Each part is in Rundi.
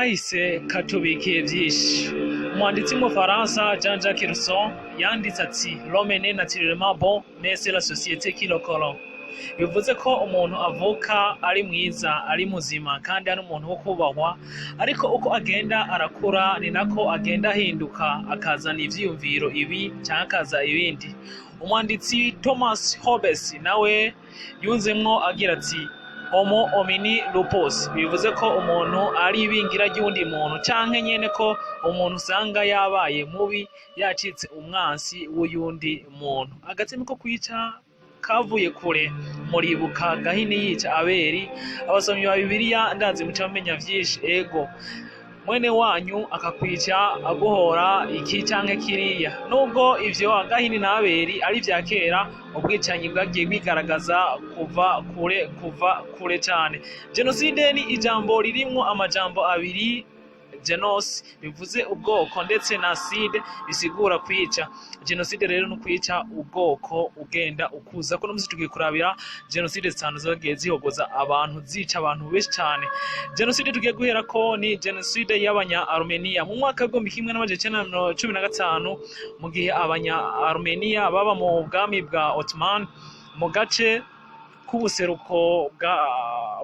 Akahise katubikiye vyinshi. Umwanditsi w'Umufaransa Jean-Jacques Rousseau yanditse ati: "L'homme est naturellement bon, mais c'est la société qui le corrompt." Bivuze ko umuntu avuka ari mwiza, ari muzima kandi ari umuntu wo kubahwa, ariko uko agenda arakura ni nako agenda ahinduka, akazana ivyiyumviro ibi canke akaza ibindi. Umwanditsi Thomas Hobbes nawe yunzemwo agira ati: "Homo homini lupus", bivuze ko umuntu ari ibingira ry'uwundi muntu, canke nyene ko umuntu usanga yabaye mubi, yacitse umwansi w'uyundi muntu. Agatsima ko kwica kavuye kure. Muribuka Gahini yica Abeli. Abasomyi ba Bibiliya ndazi muca mumenya vyinshi. Ego, mwene wanyu akakwica aguhora iki canke kiriya. Nubwo ivyo Gahini na Abeli ari ivya kera, ubwicanyi bwagiye bwigaragaza kuva kure, kuva kure cane. Jenoside ni ijambo ririmwo amajambo abiri: genos bivuze ubwoko, ndetse na cide bisigura kwica. Jenoside rero ni ukwica ubwoko ugenda ukuza. Ko musi tugiye kurabira jenoside zitanu zagiye zihogoza abantu, zica abantu benshi cyane. Jenoside tugiye guhera ko ni jenoside y'Abanya Armenia mu mwaka w'1915, mu gihe Abanya Armenia baba mu bwami bwa Ottoman mu gace k'ubuseruko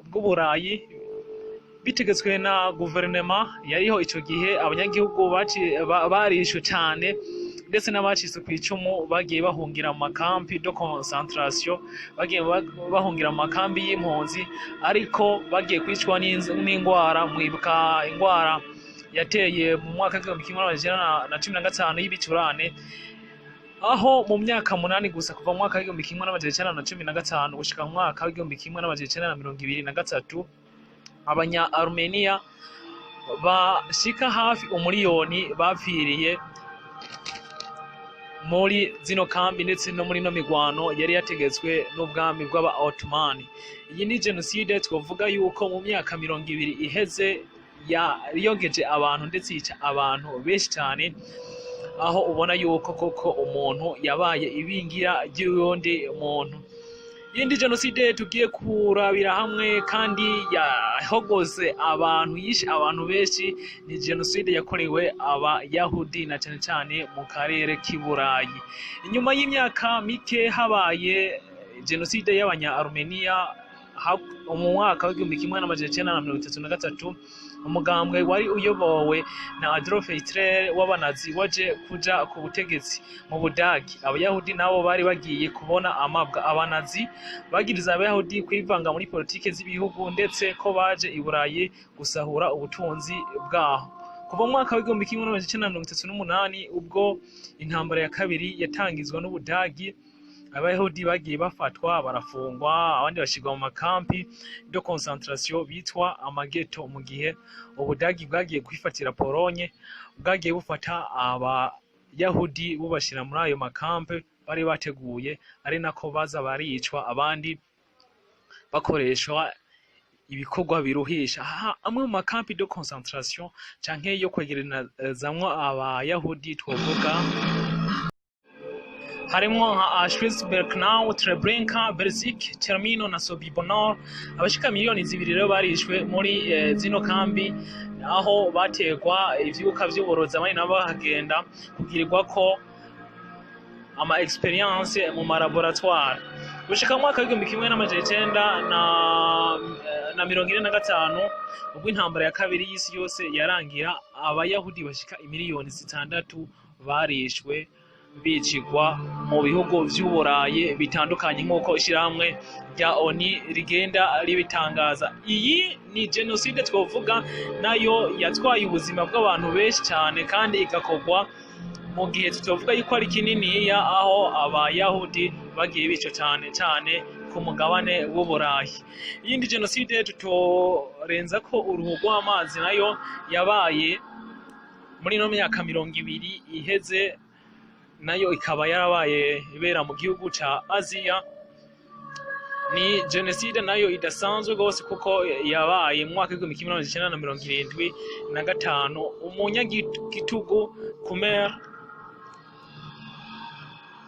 bw'Uburayi, bitegetswe na guverinema yariho ico gihe. Abanyagihugu barishwe cane, ndetse n'abacitse ku icumu bagiye bahungira mu makampi de concentration, bagiye bahungira mu makambi y'impunzi, ariko bagiye kwicwa n'ingwara. Mwibuka ingwara yateye mu mwaka w'1915 y'ibicurane, aho mu myaka 8 gusa, kuva mu mwaka w'1915 gushika mu mwaka w'1923, Abanya Armenia bashika hafi 1 miliyoni bapfiriye muri zino kambi ndetse no muri no migwano yari yategetswe n'ubwami bw'aba Ottoman. Iyi ni jenoside twavuga yuko mu myaka 20 iheze yariyogeje abantu ndetse yica abantu benshi cyane, aho ubona yuko koko umuntu yabaye ibingira ry'uwundi muntu. Iyindi jenoside tugiye kurabira hamwe kandi yahogoze abantu, yishe abantu benshi, ni jenoside yakorewe Abayahudi, na cyane cyane mu karere k'i Burayi. Inyuma y'imyaka mike habaye jenoside y'Abanya Armenia mu mwaka w'1933, umugambwe wari uyobowe na Adolf Hitler w'Abanazi waje kuja ku butegetsi mu Budagi. Abayahudi nabo bari bagiye kubona amabwa. Abanazi bagiriza Abayahudi kwivanga muri politike z'ibihugu, ndetse ko baje i Burayi gusahura ubutunzi bwaho. Kuva mu mwaka w'1938, ubwo intambara ya kabiri yatangizwa n'Ubudagi, Abayahudi bagiye bafatwa, barafungwa, abandi bashirwa mu makampi de concentration bitwa amageto. Mu gihe Ubudagi bwagiye kwifatira Polonye, bwagiye bufata Abayahudi bubashira muri ayo makampe bari bateguye, ari nako baza baricwa, abandi bakoreshwa ibikorwa biruhisha. Aha amwe mu makampi de concentration canke yo kwegerezamwo Abayahudi twovuga harimwo nka Auschwitz-Birkenau, Treblinka, Belzec, Chełmno na Sobibor. Abashika miliyoni 2 rero barishwe muri zino kambi, aho bategwa ivyuka vy'uburozi, abandi nabo bakagenda kugirirwa ko ama expérience mu ma laboratoire. Gushika mu mwaka w'1945, ubwo intambara ya kabiri y'isi yose yarangira, Abayahudi bashika imiliyoni 6 barishwe, bicigwa mu bihugu vy'Uburayi bitandukanye, nk'uko ishirahamwe rya ONU rigenda ribitangaza. Iyi ni jenoside twovuga nayo yatwaye ubuzima bw'abantu benshi cyane, kandi igakorwa mu gihe tutovuga yuko ari kininiya, aho Abayahudi bagiye bica cyane cyane ku mugabane w'Uburayi. Iyindi jenoside tutorenza ko uruhu rw'amazi, nayo yabaye muri ino myaka 20 iheze, nayo ikaba yarabaye ibera mu gihugu ca Aziya. Ni jenoside nayo idasanzwe rwose, kuko yabaye mu mwaka w'1975. Umunyagitugu Khmer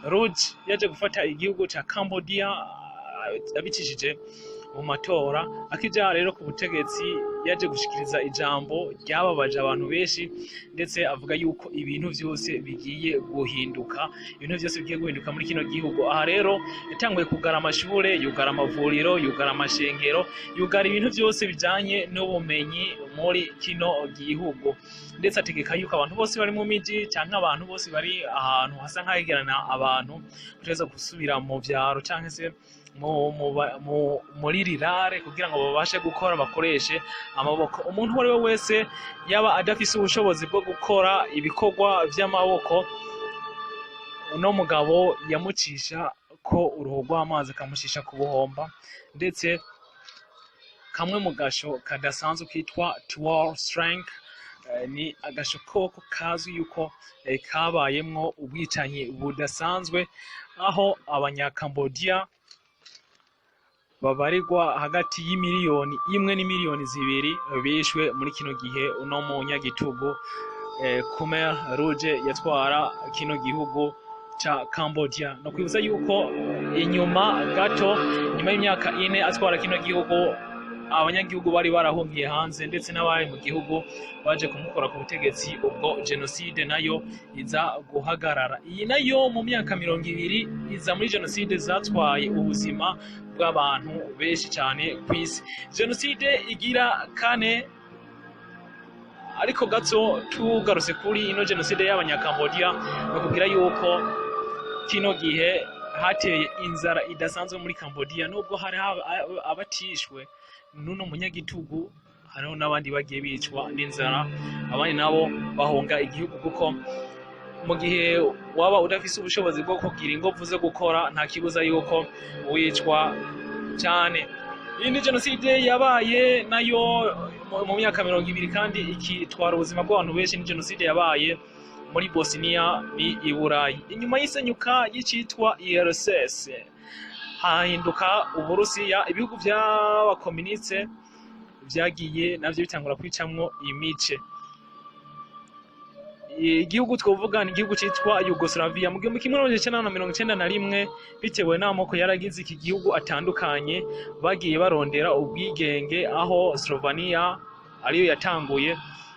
Rouge yaje gufata igihugu ca Cambodia abicishije mu matora. Akija rero ku butegetsi, yaje gushikiriza ijambo ryababaje abantu benshi, ndetse avuga yuko ibintu vyose bigiye guhinduka, ibintu vyose bigiye guhinduka muri kino gihugu. Aha rero yatanguye kugara amashure, yugara amavuriro, yugara amashengero, yugara ibintu vyose bijanye n'ubumenyi muri kino gihugu, ndetse ategeka yuko abantu bose bari mu miji canke abantu bose bari ahantu hasa nk'ahegerana abantu bategerezwa gusubira mu vyaro canke se muri rirare kugira ngo babashe gukora, bakoreshe amaboko. Umuntu uwo ari we wese yaba adafise ubushobozi bwo gukora ibikorwa vy'amaboko, uno mugabo yamucisha ko uruhu rw'amazi, akamucisha ku buhomba. Ndetse kamwe mu gasho kadasanzwe kitwa Tuol Sleng, ni agasho koko kazwi yuko kabayemwo ubwicanyi budasanzwe, aho Abanyakambodia babarirwa hagati y'imiliyoni 1 n'imiliyoni 2 bishwe muri kino gihe uno munyagitugu Khmer Rouge yatwara kino gihugu ca Cambodia. No kwibuza yuko inyuma gato, nyuma y'imyaka 4 atwara kino gihugu, abanyagihugu bari barahungiye hanze ndetse n'abari mu gihugu baje kumukora ku butegetsi, ubwo jenoside nayo iza guhagarara. Iyi nayo mu myaka 20 iza muri jenoside zatwaye ubuzima bw'abantu benshi cyane ku isi. Jenoside igira kane, ariko gato tugarutse kuri ino jenoside y'Abanyakambodia, bakubwira yuko kino gihe hateye inzara idasanzwe muri Cambodia. Nubwo hari abatishwe n'uno munyagitugu, hariho n'abandi bagiye bicwa n'inzara, abandi nabo bahunga igihugu, kuko mu gihe waba udafise ubushobozi bwo kugira inguvu zo gukora, nta kibuza yuko wicwa cyane. Iyi ni jenoside yabaye nayo mu myaka 20 kandi ikitwara ubuzima bw'abantu benshi. Ni jenoside yabaye muri Bosnia, ni i Burayi, inyuma y'isenyuka y'icitwa URSS hahinduka Uburusiya. Ibihugu by'abakomuniste vyagiye navyo bitangura kwicamwo imice. Igihugu twovuga ni igihugu citwa Yugoslavia mu 1991. Bitewe n'amoko yaragize iki gihugu atandukanye, bagiye barondera ubwigenge, aho Slovenia ariyo yatanguye,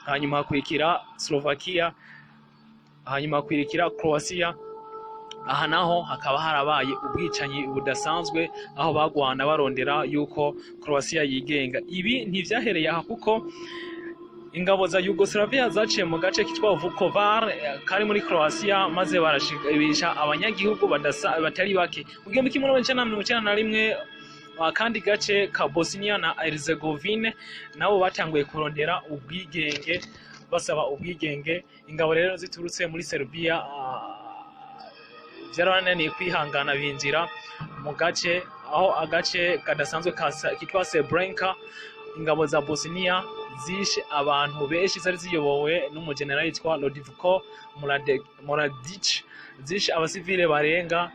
hanyuma hakurikira Slovakia, hanyuma hakurikira Croatia. Aha naho hakaba harabaye ubwicanyi budasanzwe, aho bagwana barondera yuko Croatia yigenga. Ibi ntivyahereye aha, kuko ingabo za Yugoslavia zaciye mu gace kitwa Vukovar kari muri Croatia, maze barashimisha abanyagihugu batari bake. Mu 1991, akandi gace ka Bosnia na Herzegovine nabo batanguye kurondera ubwigenge, basaba ubwigenge. Ingabo rero ziturutse muri Serbia vyarabananiye kwihangana, binjira mu gace, aho agace kadasanzwe kitwa Srebrenica, ingabo za Bosnia zishe abantu benshi, zari ziyobowe n'umujenerali yitwa Ratko Mladic, zishe abasivile barenga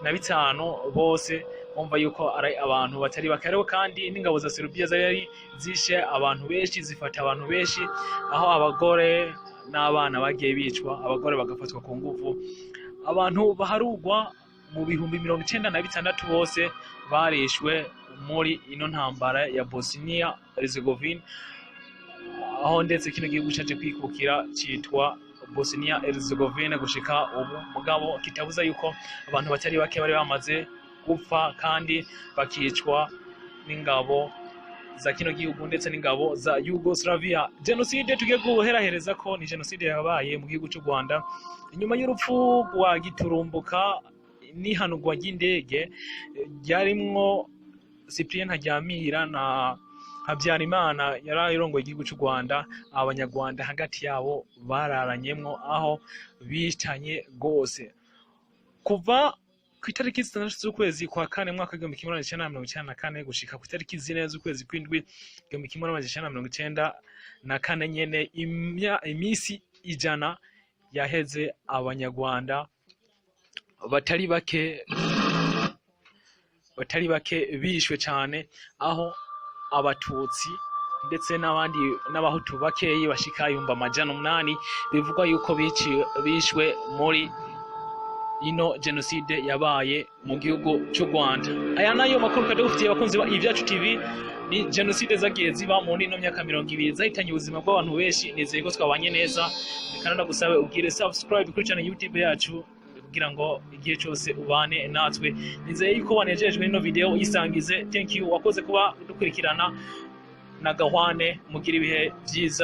75,000 bose. Bumva yuko ari abantu batari bake. Ariko kandi n'ingabo za Serbia zari zishe abantu benshi, zifata abantu benshi, aho abagore n'abana bagiye bicwa, abagore bagafatwa ku nguvu. Abantu baharugwa mu 96,000 bose barishwe muri ino ntambara ya Bosnia Herzegovina, aho ndetse kino gihugu caje kwikukira citwa Bosnia Herzegovina gushika ubu, mugabo kitabuza yuko abantu batari bake bari bamaze gupfa kandi bakicwa n'ingabo za kino gihugu ndetse n'ingabo za Yugoslavia. Jenoside tugiye guherahereza ko ni jenoside yabaye mu gihugu cy'u Rwanda inyuma y'urupfu rwa giturumbuka n'ihanurwa ry'indege ryarimwo Cyprien Ntaryamira na Habyarimana yari arongoye igihugu cy'u Rwanda. Abanyarwanda hagati yabo bararanyemwo, aho bicanye rwose. Kuva ku itariki 6 z'ukwezi kwa kane mwaka w'1994 gushika ku itariki 4 z'ukwezi kw'indwi 1994 nyene, imisi 100 yaheze, Abanyarwanda batari bake bishwe cane, aho Abatutsi ndetse n'abandi n'Abahutu bakeyi bashika 800,000 bivugwa yuko bishwe muri Ino jenoside yabaye mu gihugu cy'u Rwanda. Aya nayo makuru kadufitiye, abakunzi ba Ibyacu TV, ni jenoside zagiye ziba muri ino myaka 20 zahitanye ubuzima bw'abantu benshi. Nizeye ko twabanye neza. Reka ndagusabe ubwire subscribe kuri channel YouTube yacu kugira ngo igihe cyose ubane natwe. Nizeye yuko wanejejwe n'ino video, yisangize. Thank you, wakoze kuba dukurikirana na gahwane. Mugira ibihe byiza.